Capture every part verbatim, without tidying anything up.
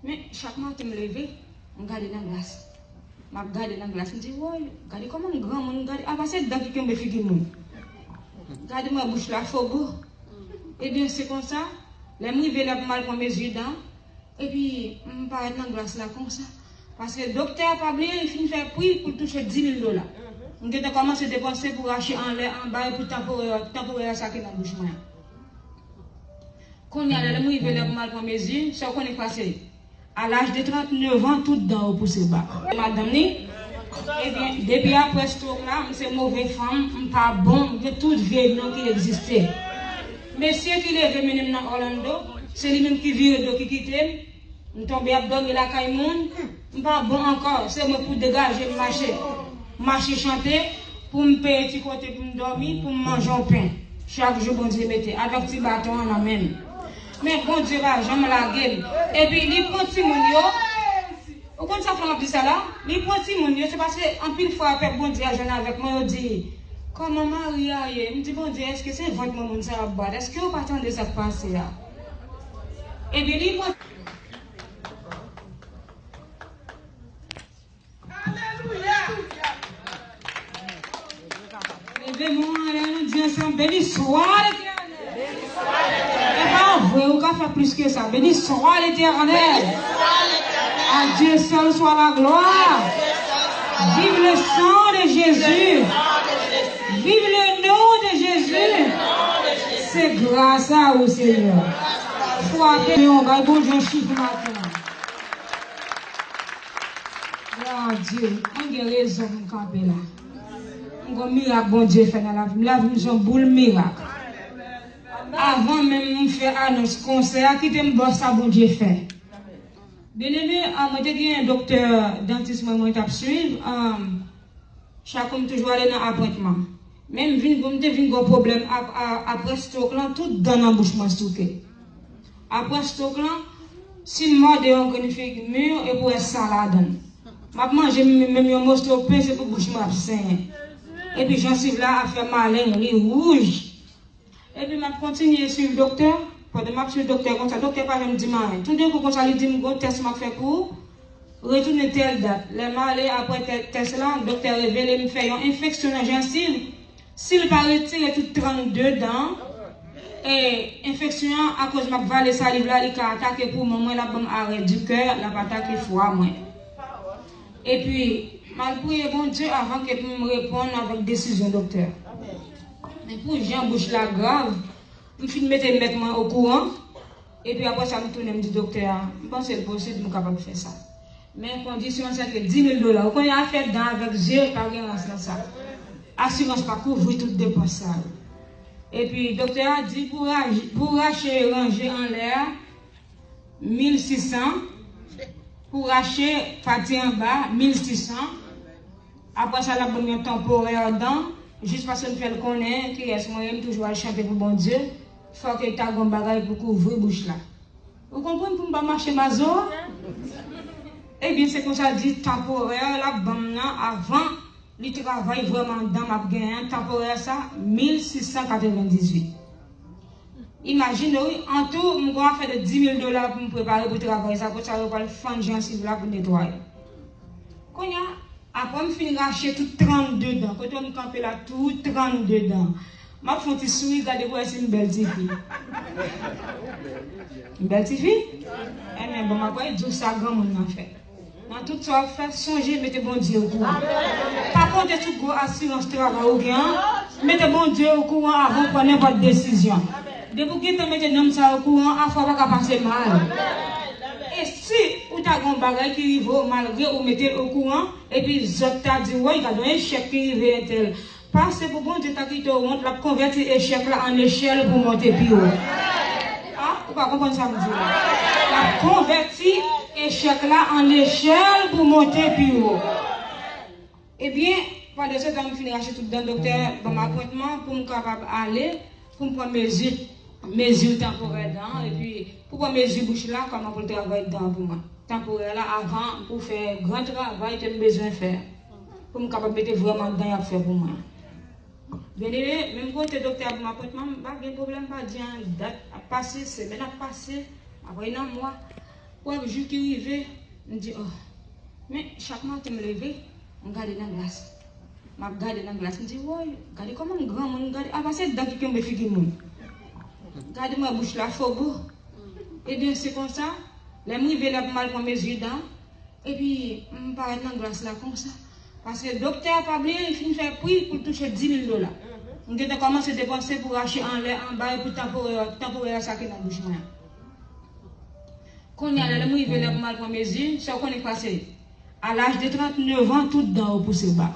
Men, chak maten m leve, m gade nan glas. M ap gade nan glas, m di, woy, gade kòman m granmoun, gade, apa se dan ki kenbe figi moun. Gade mwen bouch la fobo. Ebyen, se konsa, lè m rive lè pou m al pran mezi dan, epi m parèt nan glas la konsa. Paske doktè a pa bliye, li fin fè pri pou l touche dis mil dola. M gentan kòmanse depanse pou rache anlè, anba, epi tanporè, tanporè sa ki nan bouch mwen an. Kounye a, lè m rive lè pou m al pran mezi, sa w konnen k pase? A laj de tranntenev an, tout dan yo pouse ba. Madanm ni, ebyen, depi apre stroke la, m se move fanm, m pa bon, m gen tout vye non ki egziste. Mesye ki leve mennen m nan Orlando, se li menm ki vire do ki kite m. M tonbe ap dòmi lakay moun, m pa bon ankò, se mwen pou degaje m mache. Mache chante, pou m peye ti kote pou m dòmi, pou m manje yon pen. Chak jou Bondye mete avèk ti baton an nan men m. Men Bondye pa janm lage m. Epi li pran timoun yo. Ou konn sa fè m ap di sa la? Li pran timoun yo, se paske anpil fwa pèp Bondye a jwenn avèk mwen, yo di, kòman mari a ye? M di, Bondye, èske se vant mwen moun sa ap bat? Èske yo pa tande sa k pase a? Epi li pran. Alelouya! Leve men w anlè, nou di ansanm, Béni soit l'Éternel. E pa vre, ou ka fè plis ke sa. Béni soit l'Éternel. À Dieu seul soit la gloire. Vive le sang de Jésus. Vive le nom de Jésus. Se gras a ou, Senyè. Frape men w, bay Bondye yon chif maten an. Bondye, mwen gen rezon pou m kanpe la. M gon mirak Bondye fè nan lavi m. Lavi m se yon boul mirak. Avan menm m fè anons konsè a, kite m ba w sa Bondye fè. Byeneme, a, mwen te gen doktè dantis mwen, mwen t ap swiv. A, chak jou m toujou ale nan apwentman. Men m vin, m te vin gen pwoblèm ap, a, apre stroke lan, tout dan nan bouch mwen souke. Apre stroke lan, si m mòde yon grenn fig mi, e pou wè san ladan l. M ap manje m, menm yon moso pen, se pou bouch mwen ap senyen. Epi jansiv la ap fè maleng, li wouj. Epi m ap kontinye swiv doktè. Pandan m ap swiv doktè konsa, doktè pa janm di m anyen. Toudenkou konsa, li di m, gon tès m ap fè pou ou. Retounen tèl dat. Lè m ale apre tè-, tès la, doktè revele m fè yon enfeksyon nan jansiv. Si l pa retire tout trannde dan, e enfeksyon an, akoz m ap vale saliv la, li ka atake poumon mwen, l ap ban m arè di kè, l ap atake fwa mwen. Epi, m al priye Bondye avan ke pou m reponn avèk desizyon doktè. Men pou jan bouch la grav, m fin mete mèt mwen okouran. Epi apre sa, m tounen, m di doktè a, m panse l posib m kapab fè sa. Men kondisyon an se ke dis mil dola. Ou konnen afè dan avèk zye pa gen rans nan sa. Asirans pa kouvri tout depans sa yo. Epi doktè a di pou raje, pou rache ranje anlè a, mil sis san. Pou rache pati anba, mil sis san. Apre sa, l ap ban m yon tanporè dan, jis paske m fè l konnen kiyès mwen ye, m toujou al chante pou Bondye. Fòk e ta gon bagay pou kouvri bouch la. Ou konprann pou m pa mache mazo a? Ebyen, se konsa l di tanporè l ap ban m nan avan li travay vrèman dan m ap genyen an, tanporè sa, mil sis san katrevendizuit. Imajine w, wi, antou, m gon afè de dis mil dola pou m prepare pou travay sa, konsa yo pral fann jansiv la pou netwaye. Kounye a, apre m fin rache tout trannde dan, kote m kanpe la, tout trannde dan, m ap fè yon ti souri, gade pou wè si m bèl tifi. M bèl tifi? Ebyen, bon, m ap wè di w sa granmoun nan fè. Nan tout sa w ap fè, sonje mete Bondye okouran. Pa konte sou gwo asirans travay ou gen an. Mete Bondye okouran avan w pran nenpòt desizyon. Depi w gentan mete nonm sa okouran, afè w pa ka pase mal. E si ou ta gen yon bagay ki rive w malgre ou mete l okouran, epi zòt ta di, woy, gade yon echèk ki rive entèl. Pase pou Bondye ta kite w wont, l ap konvèti echèk la an echèl pou monte pi wo. A, ou pa konprann sa m di w la. L ap konvèti echèk la an echèl pou monte pi wo. Ebyen, pandan se tan, m fin rache tout dan, doktè ban m apwentman pou m kapab ale, pou m pran mezi, mezi tanporè dan an, epi pou pran mezi bouch la, kòman pou l travay dan an pou mwen. Tanporè la, avan pou fè gran travay ke m bezwen fè. Pou m kapab mete vrèman dan y ap fè pou mwen. Byeneme, menm kote doktè a ban m apwentman, m pa gen pwoblèm, pa di anyen, dat ap pase, semèn ap pase, apre nan mwa. Wè, jou ki rive, m di, oh. Men, chak maten m leve, m gade nan glas. M ap gade nan glas, m di, woy, gade kòman m granmoun, gade, apa se dan ki kenbe figi moun. Gade mwen bouch la fobo. Ebyen, se konsa, lè m rive la pou m al pran mezi dan, epi m parèt nan glas la konsa. Paske doktè a pa bliye, li fin fè pri pou l touche di mil dola. M gentan kòmanse depanse pou rache anlè, anba, epi tanporè, tanporè a sa ki nan bouch mwen an. Kounye a la, lè m rive lè pou m al pran mezi, sa w konnen k pase? A laj de trannèf an, tout dan yo pouse ba.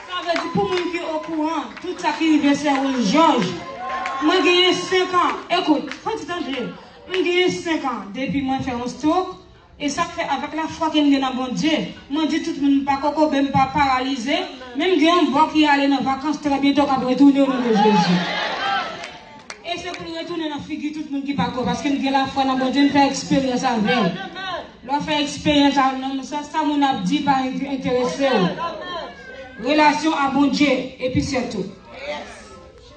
Sa vle di, pou moun ki okouran, tout sa ki rive sè Rose Georges, mwen genyen senk an. Ekout, fò n ti tande. Mwen genyen senk an depi mwen fè yon stroke. E sa k fè, avèk lafwa ke m gen nan Bondye, mwen di tout moun, m pa kokobe, m pa paralize, men m gen yon bò ki ale nan vakans trè byento k ap retounen o non de Jezi. E se pou l retounen nan figi tout moun ki pa kwè, paske m gen lafwa nan Bondye, m fè eksperyans avè l. Lè w fè eksperyans avè l, non, sa, sa moun ap di pa en-, enterese w. Relasyon a Bondye, epi sètou.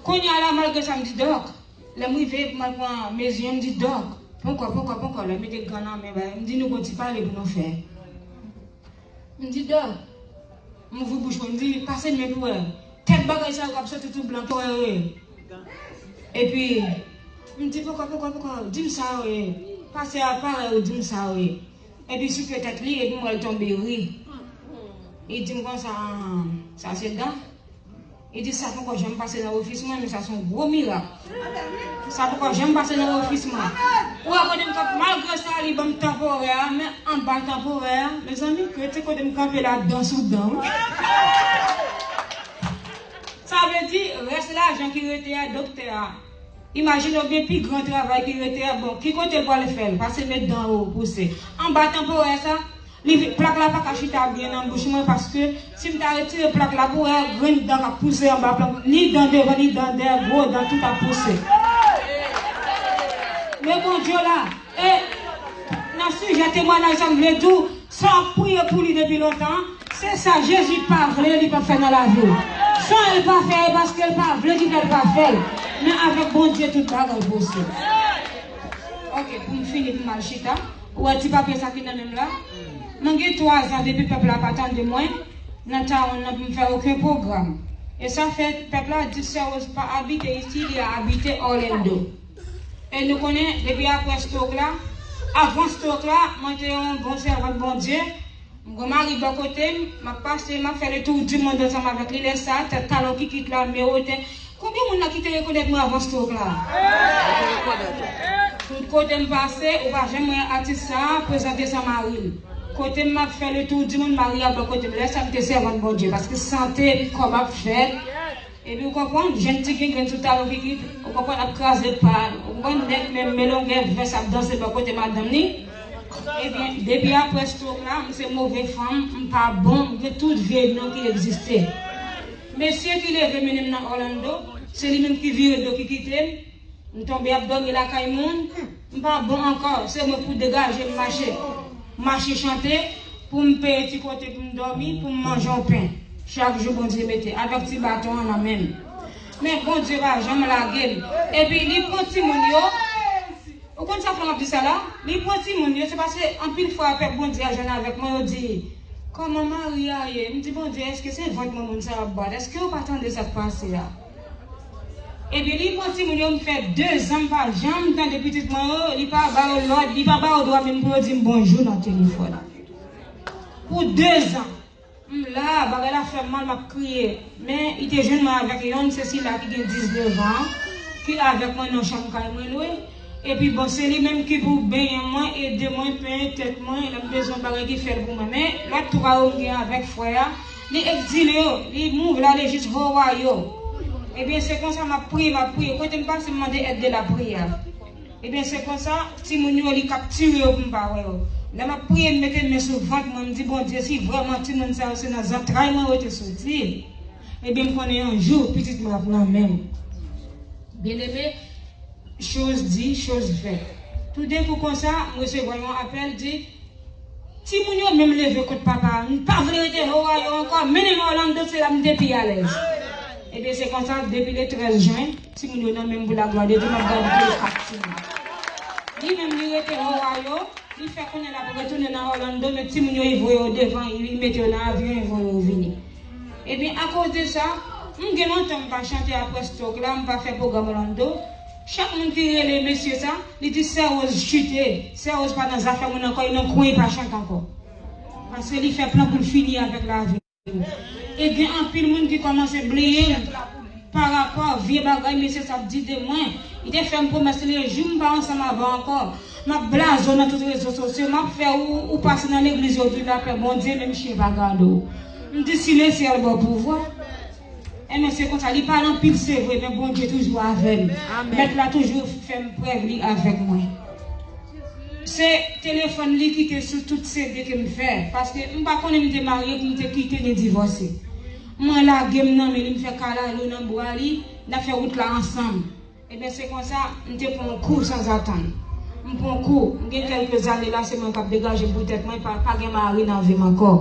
Kounye a la, malgre sa, m di, dòk, lè m rive, m al pran mezi an, m di, dòk, ponkò, ponkò, ponkò, lè m mete gan nan men, bay, m di, nou gon ti pale pou nou fè. M di, dòk, m ouvri bouch mwen, m di, pase men pou wè. Tèt bagay sa yo k ap soti tou blan, pou wè. Epi, m di, poko, poko, poko, di m sa yo ye. Pase a parèy ou di m sa yo ye. Epi, souke tèt li, epi m wè l tonbe ri. Li di m konsa, ah, sa se dan. Li di, sa poko janm pase nan ofis mwen, men sa se yon gwo mirak. Sa poko janm pase nan ofis mwen. Ou wè kote m kanpe, malgre sa, li ban m tanporè a, men anba tanporè a, mezanmi, rete kote m kanpe la, dan sou dan, wi. Sa vle di, rès lajan ki rete a, doktè a. Imajine w gen pi gran travay ki rete a, bon, ki kote l pral fè l? Pase met dan yo pouse. Anba tanporè sa, li, plak la pa ka chita byen nan bouch mwen, paske si m ta retire plak la, pou wè grenn dan k ap pouse anba plak, ni dan devan, ni dan dèyè, gwo dan tout ap pouse. Men Bondye la, e nan sijè temwayaj sa, m vle di w, sa w ap priye pou li depi lontan, se sa Jezi pa vle, li p ap fè nan lavi w. Sa l pa fè, e paske l pa vle ki fè l pa fè l. Men avèk Bondye, tout bagay posib. Ok, pou m fini, pou m al chita. Ou wè ti papye sa ki nan men m la? Mwen gen twa zan depi pèp la pa tande mwen nan Tawonn nan pou m fè okenn pwogram. E sa fè pèp la di Sè Rose pa abite isi, li abite Orlando. E nou konnen, depi apre stroke la, avan stroke la, mwen te yon bon sèvant Bondye. M gen mari bò kote m, m ap pase, m ap fè le tour du monde ansanm avèk li. Lè sa, ta-, talon kikit la, miwote. Konbyen moun la ki te rekonèt mwen avan stroke la? Tout kote m pase, ou pa janm wè atis sa a prezante san mari l. Kote m ap fè le tour du monde, mari a bò kote m. Lè sa, m te sèvant Bondye, paske sante epi kòb ap fèt. Epi ou konprann, jèn ti gengrenn sou talon kikit, ou konprann, ap kraze pa, ou konprann, nèg menm melongè vès ap danse bò kote madanm li. Ebyen, depi apre stroke la, m se move fanm, m pa bon, m gen tout vye non ki egziste. Mesye ki leve mennen m nan Orlando, se li menm ki vire do ki kite m. M tonbe ap dòmi lakay moun, m pa bon ankò, se mwen pou degaje m mache. Mache chante, pou m peye ti kote pou m dòmi, pou m manje yon pen. Chak jou Bondye mete, avèk ti baton an nan men m. Men Bondye pa janm lage m. Epi li pran timoun yo, ou konn sa fè m ap di sa la? Li pran timoun yo, se paske anpil fwa pèp Bondye a jwenn avèk mwen, yo di, kòman mari a ye? M di, Bondye, èske se vant mwen moun sa yo ap bat? Èske yo pa tande sa k pase a? Epi li pran timoun yo, m fè dezan m pa janm tande pitit mwen yo, li pa ba yo lòd, li pa ba yo dwa menm pou yo di m bonjou nan telefòn. Pou dezan, m la, bagay la fè m mal, m ap kriye. Men, li te jwenn mwen avèk yonn, se sila ki gen diznèf an, ki avèk mwen nan chanm kay mwen lwe. Epi bon, se li menm ki pou benyen mwen, ede mwen, penyen tèt mwen, lè m bezwen bagay ki fè l pou mwen. Men, lòt twa yo m gen avèk frè a, li egzile yo, li move l ale jis Hawaii yo. Ebyen, se konsa m ap priye, m ap priye. Kote m pase, m mande èd de lapriyè. Ebyen, se konsa, timoun yo, li kaptire yo pou m pa wè yo. Lè m ap priye, m mete men sou vant mwen, m di, Bondye, si vrèman timoun sa yo se nan zantray mwen yo te soti, ebyen, m konnen yon jou, pitit mwen ap nan men m. Byeneme, Chose dit, chose faite. Toudenkou konsa, m resevwa yon apèl, di, timoun yo menm leve kont papa a, m pa vle rete Ohio ankò, mennen m Orlando, se la m te pi alèz. Ebyen, se konsa, depi le trèz jen, timoun yo nan men m pou laglwa de Dye, m ap gade ak timoun. Li menm li rete Ohio, li fè konnen l ap retounen nan Orlando, men timoun yo, li voye yo devan, li mete yo nan avyon, li voye yo vini. Ebyen, akoz de sa, m gen lontan m pa chante apre stroke la, m pa fè pwogram Orlando. Chak moun ki rele mesye sa, li di Sè Rose chite, Sè Rose pa nan zafè moun ankò, li nan kwen, li pa chante ankò. Paske li fè plan pou l fini avèk lavi. E gen anpil moun ki kòmanse bliye m parapò vye bagay mesye sa ap di de mwen. Li te fè m pwomès li, jou m pa ansanm avè w ankò, m ap blaze w nan tout rezo sosyo, m ap fè ou, ou pase nan legliz yo di lapè Bondye, menm chen pa gade w. M di si Lesyèl ba w pouvwa. Enben se konsa, li pale anpil se vre, men Bondye toujou avè m. Mèt la toujou fè m prèv li avèk mwen. Se telefòn li ki te sou tout C D ke m fè, paske m pa konnen m te marye pou m te kite ni divòse. Mwen lage m nan men li, m fè kalalou nan bra li, n ap fè wout la ansanm. Ebyen, se konsa, m te pran yon kou sanzatann. M pran yon kou, m gen kèlke zane la, se mwen k ap degaje m pou tèt mwen, pa, pa gen mari nan vi m ankò.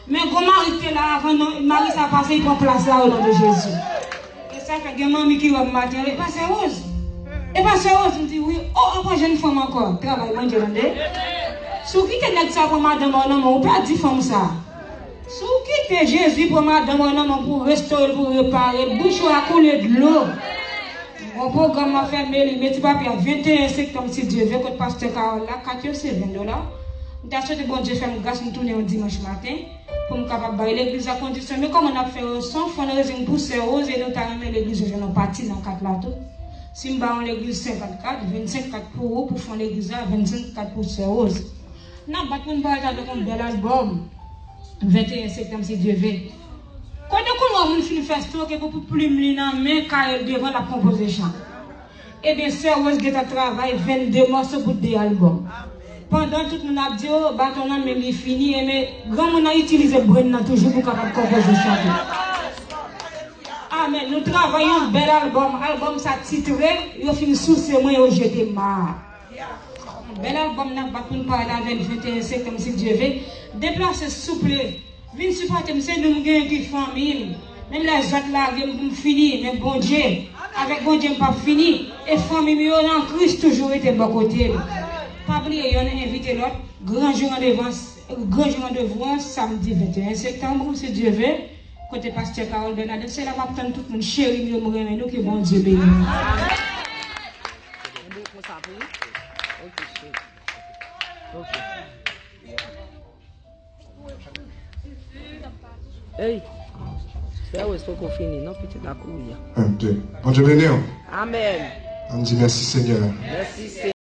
Men gon mari ki te la avan, non, mari sa pase, li pran plas la, o non de Jezi. E sa fè gen manmi ki wè m maten, e pa Sè Rose? E pa Sè Rose? M di wi. O, ankò jèn fanm ankò. Travay Bondye tande. Si w kite nèg sa pran madanm ou nan men w, ou pèdi fanm sa. Si w kite Jezi pran madanm ou nan men w pou restore l, pou repare l, bouch ou a koule dlo. Bon pwogram m ap fè, men li, men ti papye a, venteyen septanm, si Dye ve, kot pastè Carole la, kat yo se ven dola. M ta swete Bondye fè m gras m tounen yon dimanch maten pou m kapab bay legliz la kondisyon. Men kòman n ap fè yo san fundraising pou Sè Rose e nou ta renmen legliz yo jwenn yon pati nan kat la tou? Si m ba yon legliz senkant kat, vennsenk kat pou ou pou fon legliz la, vennsenk kat pou Sè Rose. N ap bat pou n parèt avèk yon bèl albòm venteyen septanm, si Dye ve. Kote kounye a moun fin fè stroke epi pou plim li nan men, kaye l devan, l ap konpoze chan. Ebyen, Sè Rose gentan travay vennde mòso pou de albòm. Pandan tout moun ap di, o, baton nan men li fini, ebyen, granmoun nan itilize brenn nan toujou pou kapab konpoze chante. Amèn. Nou travay yon bèl albòm. Albòm sa titre, yo fin souse mwen, yo jete m a. Bèl albòm n ap bat pou n parèt avè l venteyen septanm, si Dye ve. Deplase, souple. Vin sipòte m, se nou m genyen ki fanmi m. Menm lè zòt lage m pou m fini, men Bondye, avèk Bondye m p ap fini. E fanmi m yo nan Kris toujou rete bò kote m. Pa bliye, yonn envite lòt. Gran jou randevou an, gran jou randevou an, samdi venteyen septanm, si Dye ve, kote pastè Carole Bernadette. Se la m ap tann tout moun, cheri m yo, m renmen nou, ke Bondye beni nou. Konsa pou ou? Ok, cheri. Ok. Ey, Sè Rose poko fini non, pitit la kouri a. Bondye beni w. Amèn. Ann di mèsi Senyè. Mèsi Senyè.